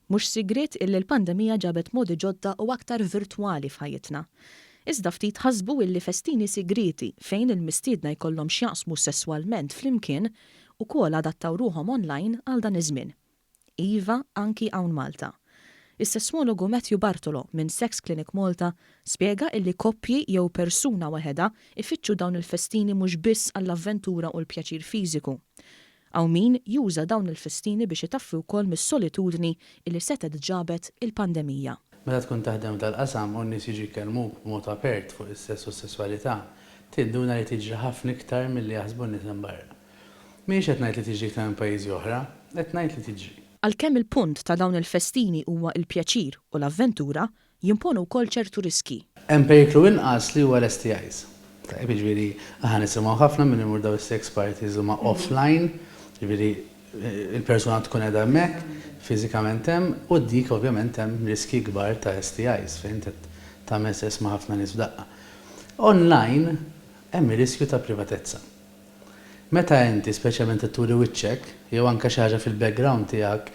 Mhux sigriet illi l-pandemija ġabet modi ġodda u aktar virtwali f'ħajjitna. Iżda ftit ħasbu illi festini sigrieti fejn il-mistiedna jkollhom x'jaqsmu sesswalment flimkien ukoll adattaw ruħhom online għal dan iż-żmien. Iva, anki hawn Malta. Is-sesswologu Matthew Bartolo minn Sex Clinic Malta spjega illi koppji jew persuna waħedha ifittxu dawn il-festini mhux biss għall-avventura u l-pjaċir fiżiku. Hawn min juża dawn il-festini biex itaffi wkoll mis-solitudni illi setgħet ġabet il-pandemija. Meta tkun taħdem f'dal-qasam u n-nies jiġu jkellmuk b'mod apert fuq is-sess u s-sesswalità, tinduna li tiġri ħafna iktar milli jaħsbu n-nies hemm barra. M'iniex qed ngħid li tiġri iktar minn pajjiżi oħra, qed ngħid li tiġri. Għalkemm il-punt ta' dawn il-festini huwa l-pjaċir u l-avventura, Jimponu wkoll ċertu riskji. Hemm periklu inqas li huwa l-STIs. Tajjeb, jiġifieri aħna nisimgħu ħafna min imur dawn is-sex parties huma offline, jiġifieri il-persuna tkun qiegħda hemmhekk, fiżikament hemm, u dik ovvjament hemm riskji kbar ta' STIs fejn int qed tagħmel sess ma' ħafna nies f'daqqa. Online hemm ir-riskju ta' privatezza. Meta inti speċjalment qed turi wiċċek, jew anke xi ħaġa fil-background tiegħek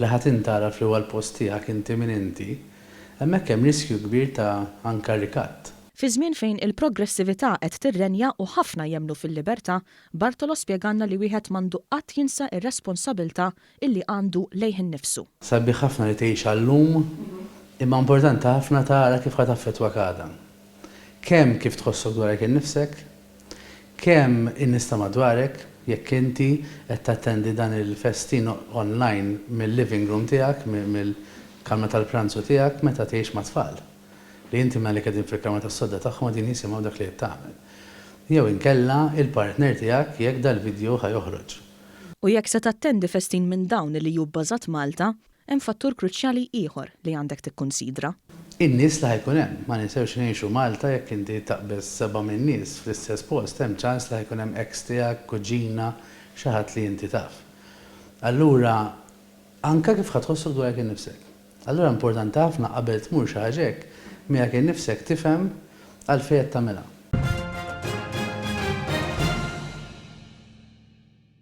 li ħa tintgħaraf li huwa l-post tiegħek inti min inti, hemmhekk hemm riskju kbir ta' anke rikatt. Fi żmien fejn il-progressività qed tirrenja u ħafna jemmnu fil-libertà, Bartolo spjegalna li wieħed m'għandu qatt jinsa r-responsabilità illi għandu lejh innifsu. Sabiħ ħafna li tgħix għal-lum, imma importanti ħafna tara kif ħa taffettwak għada. Kemm kif tħossok dwarek innifsek, Kemm in-nies ta' madwarek, jekk inti qed tattendi dan il-festin online mil-living room tiegħek, mill-kamra tal-pranzu tiegħek meta tgħix mat-tfal. Li inti mingħalik qegħdin fil-kamra tas-sodda tagħhom qegħdin jisimgħu dak li qed tagħmel. Jew inkella il-partner tiegħek jekk dal-video ħa joħroġ. U jekk se tattendi festin minn dawn li hu bbażat Malta, Hemm fattur kruċjali ieħor li għandek tikkunsidra. In-nies li ħa jkun hemm. Ma ninsewx li ngħixu Malta, jekk inti taqbeż sebgħa min-nies fl-istess post hemm ċans li ħa jkun hemm ex tiegħek, kuġina, xi ħadd li inti taf. Allura anke kif ħa tħossok dwarek innifsek. Allura importanti ħafna qabel tmur xi ħaġa hekk, miegħek innifsek tifhem għalfejn qed tagħmilha.